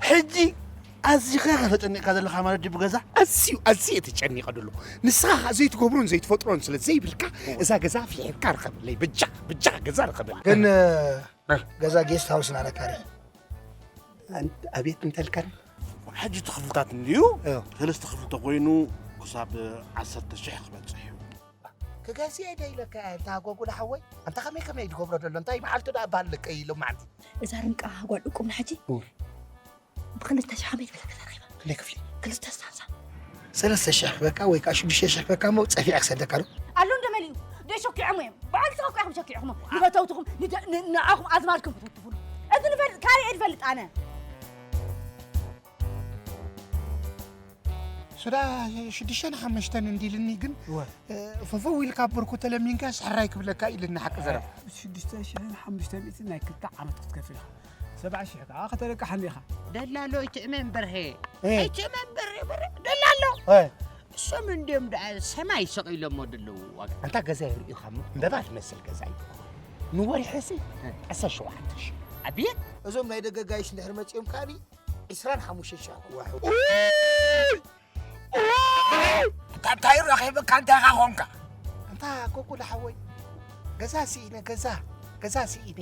ሕጂ ኣዚኻ ኢኻ ተጨኒቕካ ዘለኻ ማለት ድዩ ብገዛ? ኣዝዩ ኣዝየ እየ ተጨኒቐ ደሎ። ንስኻ ኸኣ ዘይትገብሮን ዘይትፈጥሮን ስለ ዘይብልካ፣ እዛ ገዛ ፍሒርካ ርኸበለይ። በጃኻ በጃኻ ገዛ ርኸበለይ። ግን ገዛ ጌስት ሃውስ ናለካ ሪ ኣንት ኣቤት እንተልካን። ሕጂ እቲ ክፍልታት እንድዩ፣ እዎ። ሰለስተ ክፍሊ ተኮይኑ ክሳብ ዓሰርተ ሽሕ ክበጽሕ እዩ። ክገዝእ እየ ዶ ኢለካ እየ፣ እንታ ጎጉላ ሓወይ? ኣንታ ከመይ ከመይ ድገብሮ ደሎ? እንታይ መዓልቱ ደኣ ባል ልቀይ ኢሎም መዓልቲ? እዛ ርንቃ ጓል ዕቁብና ሕጂ እዎ። ብክልተ ሽሕ ከመይ ትብል ገዛ ረኺባ? ክንደይ ክፍሊ? ክልተ ስታንሳ። ሰለስተ ሽሕ ክበካ ወይ ከኣ ሽዱሽተ ሽሕ ክበካ እሞ ጸፊዐ ክሰደካ ዶ? ኣሎ እንደ መሊኡ። ዶ ሸኪዖም እዮም? በዓል ተወቃ ኢኹም ሸኪዕኹሞ። ንፈተውትኹም፣ ንደ-፣ ን-፣ ንዓኹም ኣዝማድኩም ክትውትፉሉ። እዚ ንፈልጥ፣ ካልእ እየ ዝፈልጥ ኣነ። ሱዳ ሽዱሽተን ሓሙሽተን እንዲልኒ ግን፣ እወ። እ፣ ፈፈው ኢልካ ብርኩ ተለሚንካ ስሕራይ ክብለካ ኢልኒ ሓቂ ዘረባ። ሽዱሽተ ሽሕን ሓሙሽተ ሚእትን ናይ ክልተ ዓመት ክትከፍል ኢኻ። ሰብዓ ሽሕ ከኣ ከተለቅሓኒ ኢኻ። ደላሎ ኣይትእመን በርሄ። እ። ኣይትእመን በርሄ፣ በርሄ። ደላሎ። እ። እሶም እንድዮም ደኣ ሰማይ ሰቒሎሞ ደለዉ ዋጋ። ኣንታ ገዛ ይርእዩኻ እሞ፣ ዕምበባ ትመስል ገዛ እዩ። ንወርሒ ሲ እ። ዓሰርተ ሸውዓተ ሽሕ። ኣቤት! እዞም ናይ ደገ ጋይሽ እንድሕር መጺኦም ከኣኒ፣ ዕስራን ሓሙሽተ ሽሕ ክዋሑ። ኡይ! ኡይ! ኣንታ እንታይ ረኺብካ፣ እንታይ ኢኻ ኾንካ? ኣንታ ኮኩ ዳሓወይ፣ ገዛ ስኢነ፣ ገዛ፣ ገዛ ስኢነ።